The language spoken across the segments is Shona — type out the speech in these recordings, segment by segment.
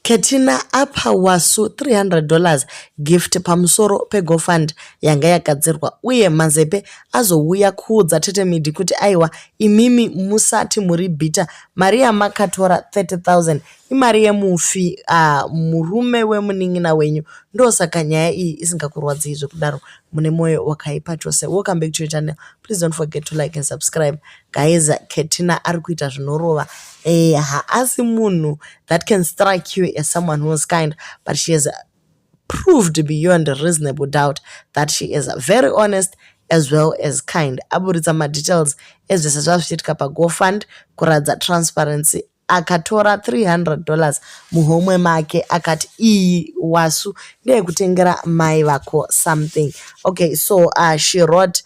Ketina apa Wasu $300 gift pamusoro peGoFund yanga yagadzirwa uye Mazepe azouya kuudza Tete Midi kuti aiwa, imimi musati muri bitter, mari yamakatora 30,000 imari yemufi, murume wemunin'ina wenyu, ndosaka nyaya iyi isingakurwadzii zvekudaro. Mune mwoyo wakaipa chose. Welcome back to your channel. Please don't forget to like and subscribe. Guys, Ketina ari kuita zvinorova. Haasi munhu that can strike you as someone who is kind, but she has proved beyond reasonable doubt that she is very honest as well as kind. Aburitsa madetails ezvese zvava zvichiitika paGoFund kuratidza transparency. Akatora $300 muhomwe make akati iyi, Wasu, ndeyekutengera mai vako something. Okay, so she wrote,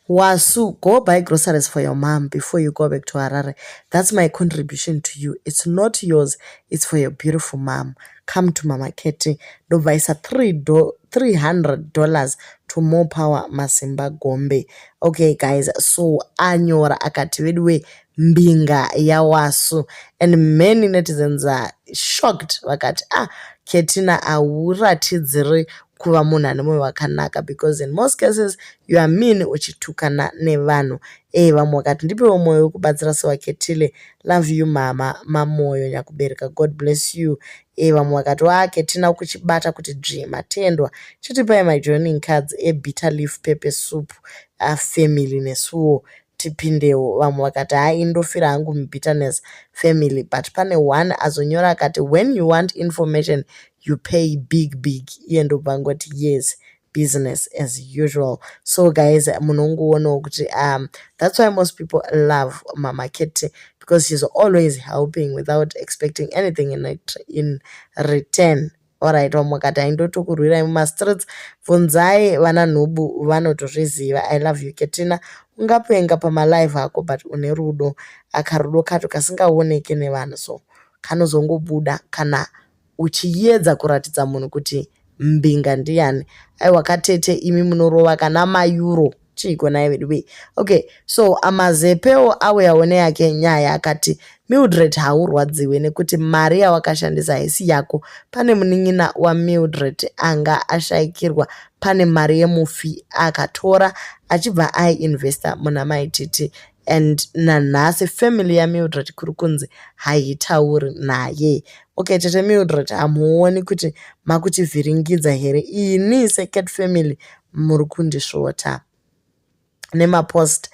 "Wasu, go buy groceries for your mom before you go back to Harare. That's my contribution to you. It's not yours, it's for your beautiful mom. Come to Mama Keti." Ndobva aisa $300 to More Power Masimba Gombe. Okay guys, so anyora akati veduwe mbinga yaWasu, and many netizens are shocked. Vakati, "Ah, Ketina, hauratidziri kuva munhu ane mwoyo wakanaka because in most cases you are mean, uchitukana nevanhu." Vamwe vakati, "Ndipewo mwoyo wekubatsira sewaKetile. Love you mama Mamoyo nyakubereka. God bless you." Vamwe vakati, "Wa Ketina, kuchibata kuti dzvi, matendwa. Chitipai majoining cards ebitter leaf pepper soup family, nesuwo tipindewo." Vamwe vakati, "Hai, ndofira hangu mubitterness family." But pane one azonyora akati, "When you want information, you pay big big." Iye ndobva angoti, "Yes, business as usual." So guys, munongoonawo kuti that's why most people love Mama Keti, because she's always helping without expecting anything in return. Alright, vamwe vakati, "Haindotokurwirai mumastreets, bvunzai vana nhubu, vanotozviziva. I love you, Ketina. Ungapenga pamalive ako, but une rudo, akarudo kacho kasingaoneki nevanhu, so kanozongobuda kana uchiedza kuratidza munhu kuti mbinga ndiani." Aiwa katete, imi munorova kana mayuro chiiko naye vedu wei. Okay, so Amazepewo auyawo neyake nyaya akati, "Mildred, haurwadziwe nekuti mari yawakashandisa haisi yako. Pane munin'ina waMildred anga ashayikirwa, pane mari yemufi akatora achibva ainvesta muna Maititi, and nanhasi family yaMildred kuri kunzi haitauri naye. Okay, tete Mildred, hamuoni kuti makutivhiringidza here? Ini seCat family muri kundisvota nemapost.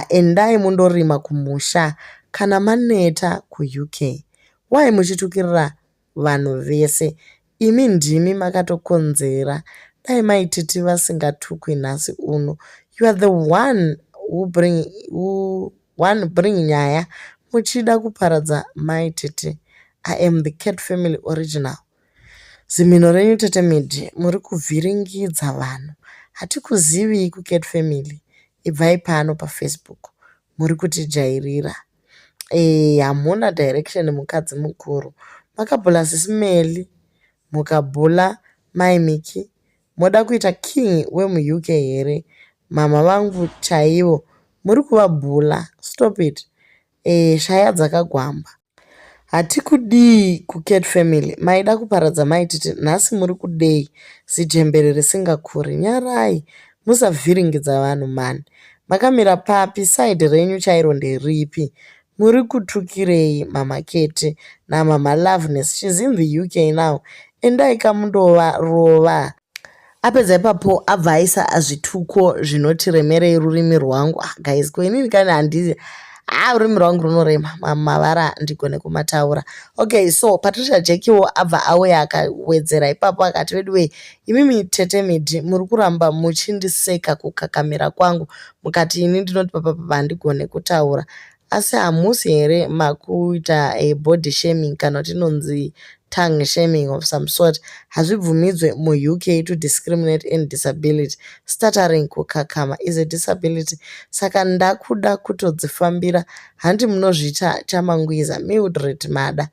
Endai mundorima kumusha kana maneta kuUK. Wai muchitukirira vanhu vese? Imi ndimi makatokonzera. Dai Maititi vasingatukwi nhasi uno. You are the one who bring nyaya muchida kuparadza Maititi. I am the Cat family original. Zimhino renyu, tete Midi, muri kuvhiringidza vanhu. Hatikuzivii kuCat family. Ibvai pano paFacebook, muri kutijairira. Hamuna direction. Mukadzi mukuru, makabhula Sisi Meli, mukabhula Mai Miki, moda kuita king wemuUK here? Mama vangu chaivo muri kuvabhula. Stop it. Shaya dzakagwamba. Hatikudii kuCat family. Maida kuparadza Maititi, nhasi muri kudei? Zijembere risingakuri. Nyarai, musavhiringidza vanhu mani. Makamira papi? Side renyu chairo nderipi? Muri kutukirei Mama Keti naMama Loveness? She's in the UK now. Endai kamundovarova." Apedza ipapo abva aisa zvituko zvinoti remerei rurimi rwangu. Ah, guys, ko inini kani handizi, ha, rurimi rwangu runorema, mavara ndigone kumataura. Okay, so Patricia Jackiwo abva auya akawedzera ipapo akati, "Veduwei, imimi tete Midi, muri kuramba muchindiseka kukakamira kwangu, mukati ini ndinoti papapapa handigone kutaura. Asi hamusi here makuita body shaming kana kuti inonzi tongue shaming of some sort? Hazvibvumidzwe muUK to discriminate in disability. Stuttering, kukakama, is a disability. Saka ndakuda kutodzifambira. Handi munozviita chamangwiza, Mildred Mada.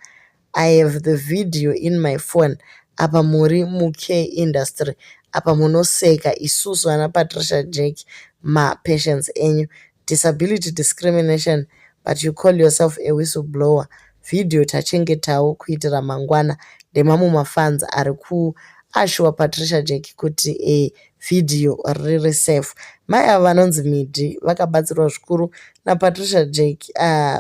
I have the video in my phone. Apa muri mucare industry, apa munoseka isusu vana Patricia Jack, mapatients enyu. Disability discrimination, but you call yourself a whistleblower. Vhidhiyo tachengetawo kuitira mangwana. Ndemamwe mafans ari kuashuwa Patricia Jack kuti vhidhiyo riri safe. Mai ava vanonzi Midhi vakabatsirwa zvikuru naPatricia Jack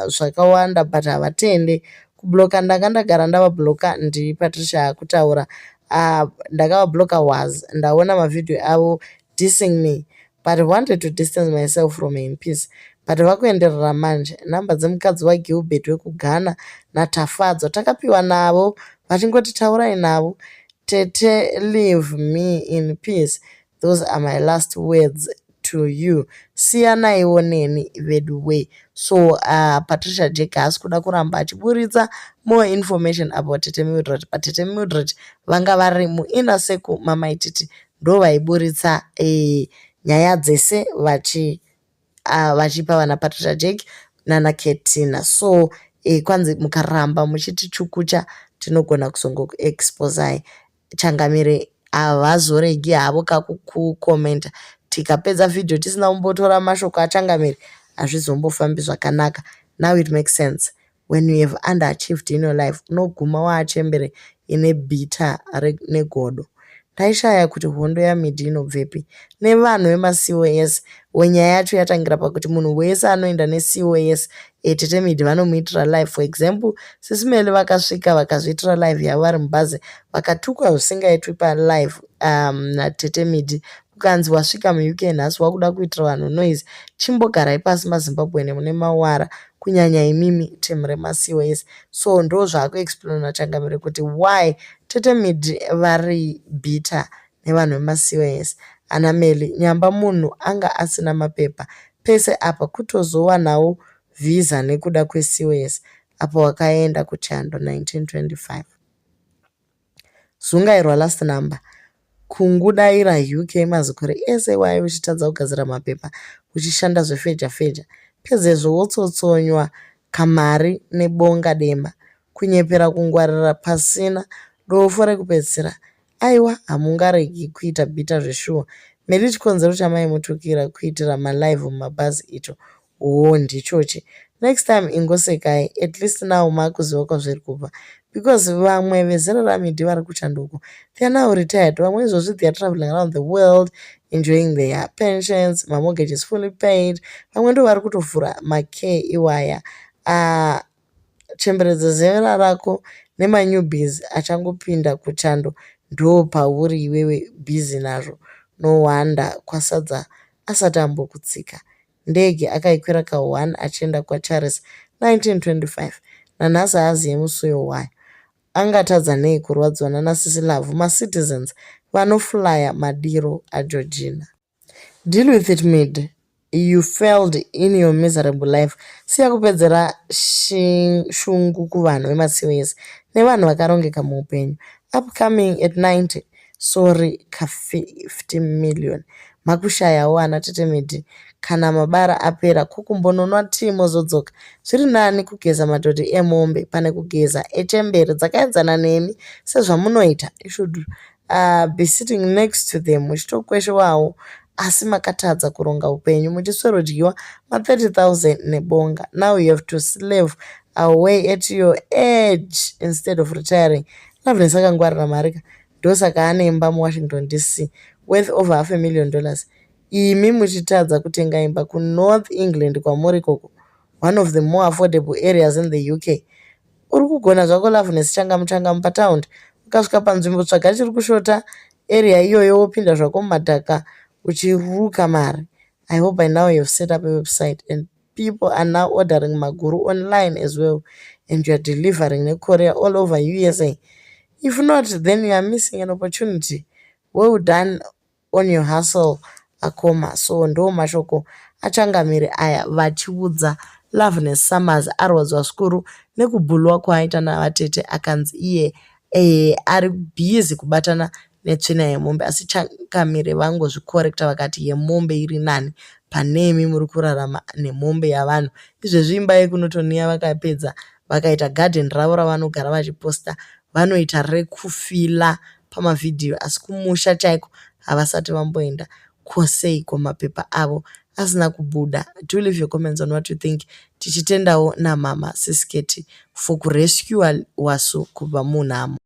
zvakawanda, but havatende kubloka. Ndanga ndagara ndavabloka ndiPatricia akutaura. Ndakavabloka was ndaona mavhidhiyo avo dissing me, but wanted to distance myself from her in peace, but vakuenderera manje. Nhamba dzemukadzi waGilbert wekuGhana naTafadzwa takapiwa navo vachingoti taurai navo. Tete, leave me in peace. Those are my last words to you. Siyanaiwo neni vedu way. So Patricia Jack haasi kuda kuramba achiburitsa more information about Tete Mildred, but Tete Mildred vanga vari muinner circle mamaititi, ndo vaiburitsa nyaya dzese vachipa vana Patricia Jack nana Ketina. So kwanzi mukaramba muchitichukucha tinogona kuzongokuexposai. Changamire havazoregi havo kakukukomenta. Tikapedza vhidhiyo tisina kumbotora mashoko aChangamire, hazvizombofambi zvakanaka. Now it makes sense. When you have underachieved in your life, unoguma waachembere ine bitter negodo. Ndaishaya kuti hondo yaMidhi inobvepi nevanhu vemaCOS. Wenyaya yacho yatangira pakuti munhu wese anoenda neCOS, Tete Midhi vanomuitira live. For example, Sisimeli vakasvika vakazviitira live yavo vari mubhazi, vakatukwa zvisingaitwi palive naTete Midhi. Kukanzi wasvika muUK nhasi wakuda kuitira vanhu noise. Chimbogarai pasi maZimbabwe mune mawara, kunyanya imimi team remaCOS. So ndo zvaakuexplaina Changamire kuti why Tete Midhi vari bitter nevanhu vemaCOS. Ana Meli nyamba munhu anga asina mapepa pese apa, kutozowanawo vhisa nekuda kweCOS apo wakaenda kuchando 1925. Zungairwa last number. Kungudaira UK mazikore ese waive uchitadza kugadzira mapepa, uchishanda zvefeja feja, pedzezvo wotsotsonywa kamari nebonga dema. Kunyepera kungwarira pasina dofo rekupedzisira. Aiwa, hamungaregi kuita bitter zveshuwa. Meri, chikonzero chamaimutukira kuitira malive mumabhazi icho hoo ndichochi. Next time ingosekai. At least now maakuziva kwazviri kubva, because vamwe vezera raMidhi vari kuchanduko, they are now retired. Vamwe izvozvi they are traveling around the world enjoying their pensions, mamortgages fully paid. Vamwe ndo vari kutovhura macare iwaya. Chemberedza zera rako nemanewbies achangopinda kuchando. Ndo pauri iwewe busy nazvo. No wonder kwasadza asati ambokutsika. Ndege akaikwira ka1 achienda kwaCharles 1925, nanhasi haaziye musuyo wayo. Angatadza nei kurwadziwa nanaSisi Lavhu, macitizens vanoflya madiro aGeorgina? Deal with it, Mid. You failed in your miserable life. Siya kupedzera shungu kuvanhu vemaCOS nevanhu vakarongeka muupenyu. Upcoming at 90, sorry, ka50 million. Makushayawo ana Tete Midhi. Kana mabara apera, kukumbononwa tii mozodzoka. Zviri nani kugeza madhodhi emombe pane kugeza echembere dzakaenzana nemi sezvamunoita. You should be sitting next to them muchitokweshewawo, asi makatadza kuronga upenyu muchiswerodyiwa ma30 000 nebonga. Now you have to slave away at your age instead of retiring. Loveness akangwarira marika, ndosaka ane imba muWashington DC worth over half a million dollars, imi muchitadza kutenga imba kuNorth England kwamuri ikoko, one of the more affordable areas in the UK. Uri kugona zvako Loveness, changamu changamu pataundi. Ukasvika panzvimbo, tsvaga chiri kushota area iyoyo, wopinda zvako mumadhaka uchiruka mari. I hope by now you have set up a website and people are now ordering maguru online as well, and you are delivering necourier all over USA. If not, then you are missing an opportunity. Well done on your hustle, akoma. So ndo mashoko aChangamire aya vachiudza Loveness Summers. Arwadzwa zvikuru nekubhulwa kwaaita navatete, akanzi iye ari busy kubatana netsvina yemombe, asi Changamire vangozvikorekta vakati yemombe iri nani pane imi muri kurarama nemombe yavanhu izvezvi. Imba yekuNorton vakapedza vakaita gadheni ravo ravanogara vachiposta, vanoita rekufila pamavhidhiyo, asi kumusha chaiko havasati vamboenda. Koseiko mapepa avo Asina kubuda. Do leave your comments on what you think. Tichitendawo namama Sisiketi for kurescua Wasu kubva munhamo.